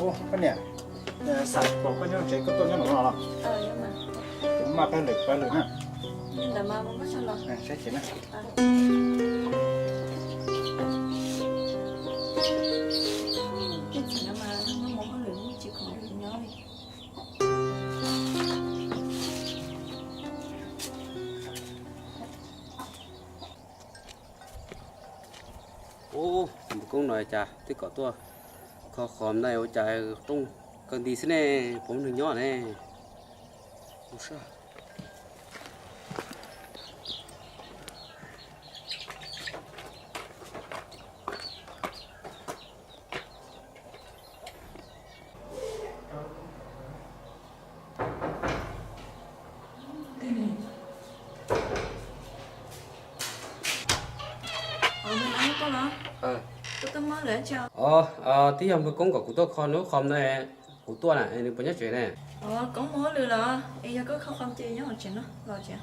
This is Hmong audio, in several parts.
Koj niam, xam pom koj nyob tsev koj tuaj nyob no los? Kuv maj pab lwm pab lwm na. Saib tsev na. Ub, tus koob no cas twb kom tuaj kho qhov ntawd ua cas rooj kawg nti xwb ne, puas muaj neeg nyob ne? Twb yog npawg koob kom kuv tuaj kho nws qhov ntawd, kuv tuaj na, nws puas nyob tsev ne? Koob mus hauj lwm los, es yog koj kho qhov ces nyob hauv tsev no los tsev.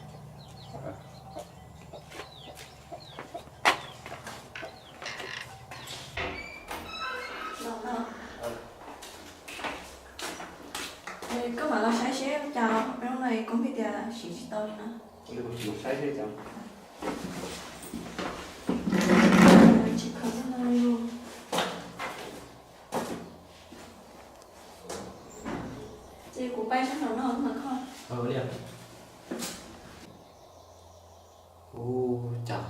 Koj mam los saib seb cas peb hnub no koob pheej tias siv tsis tau li no. Ces kuv pab sab nraum no mas kho. Ua cas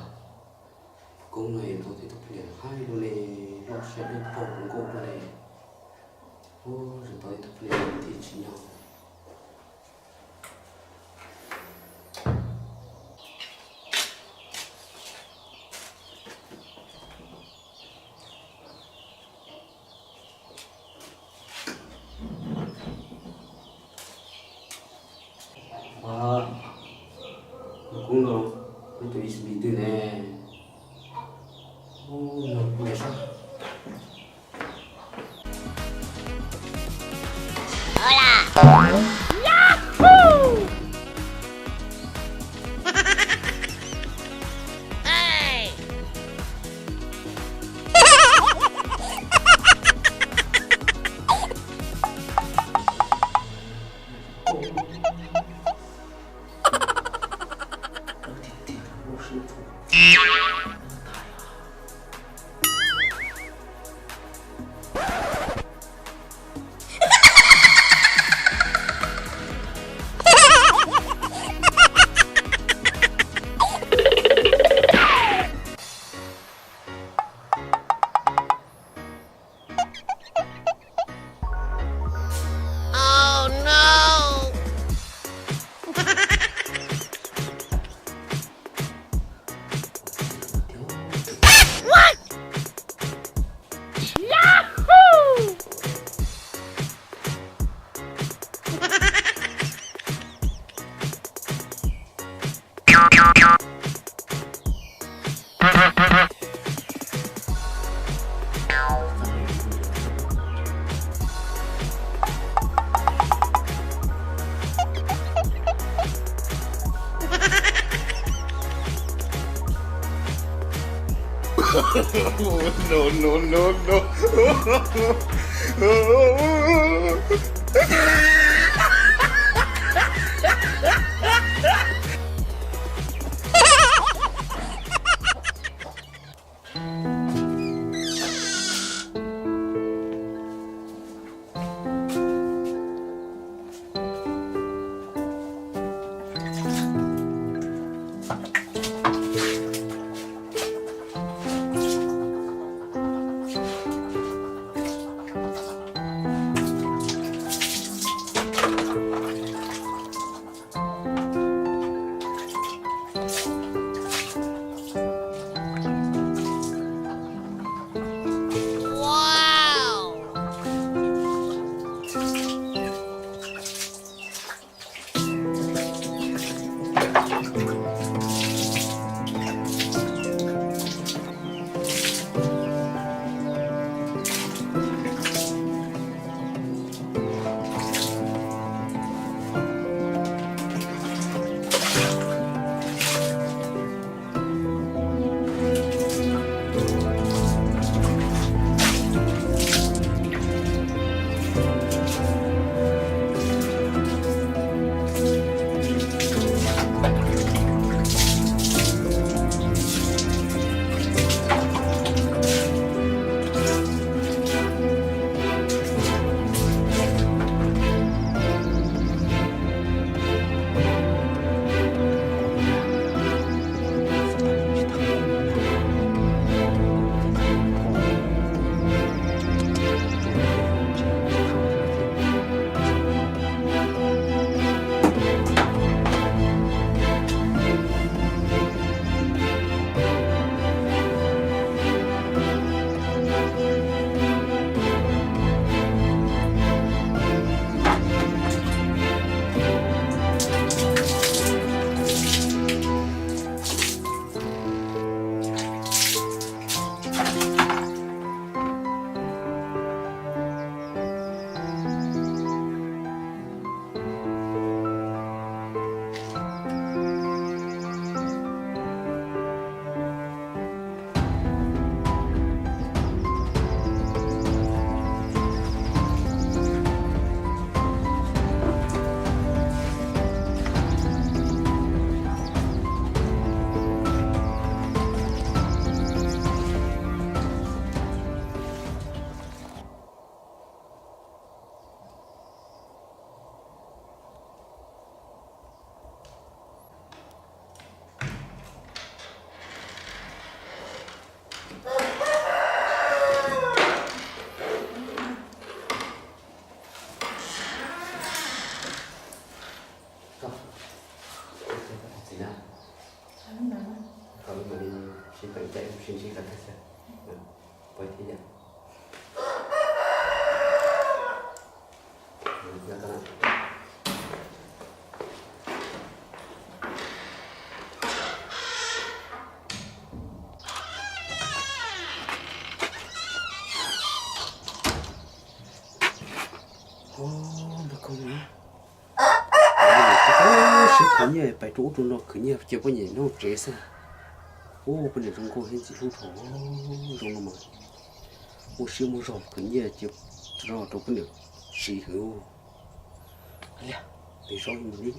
koob no yuav tau tib tug poj niam haib luaj li, loj siab dawb paug zoo nkauj luaj li. Ua, yuav tau tib tug poj niam thiaj tsim nyog. Ua, koob no, koj tus U S B twg ne? Ua, no kuv sab. No, no, no, no. Ntsib qab tag xwb, pab thiab yom. Npawg Koog, siab khwv nyiaj pais rau ub rau no khwv nyiaj cia poj niam nyob tsev xwb. Ub, poj niam zoo nkauj thiab ntxim hlub dhau zoo no mas muaj siab muaj zog khwv nyiaj cia rau poj niam siv heev. Liag, nws zoo li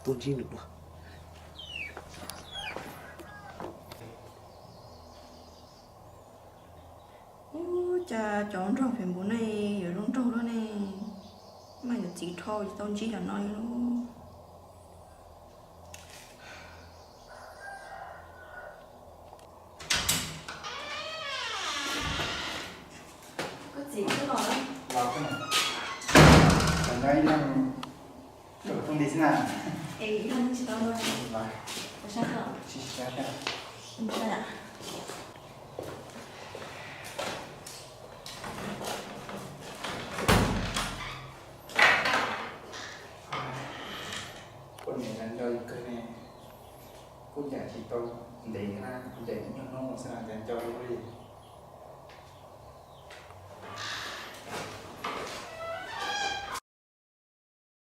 tuaj ntsib nws dua. Ub, cas cov nraug phem npaum ne yuav zoo nraug luaj ne, mas yuav txiv dhau tsis tau ntsib cov no li lauj. Koj txiv twb los lawm. Los, los nyob ib leeg, ib leeg xwb na. Es ib leeg tsis tau los. Los, sab tsis sab. Poj niam nco yus kawg ne, kuj ncaim tsis tau ntev thiab na, ncaim ib nyuag hnub xwb na cas nco yus li.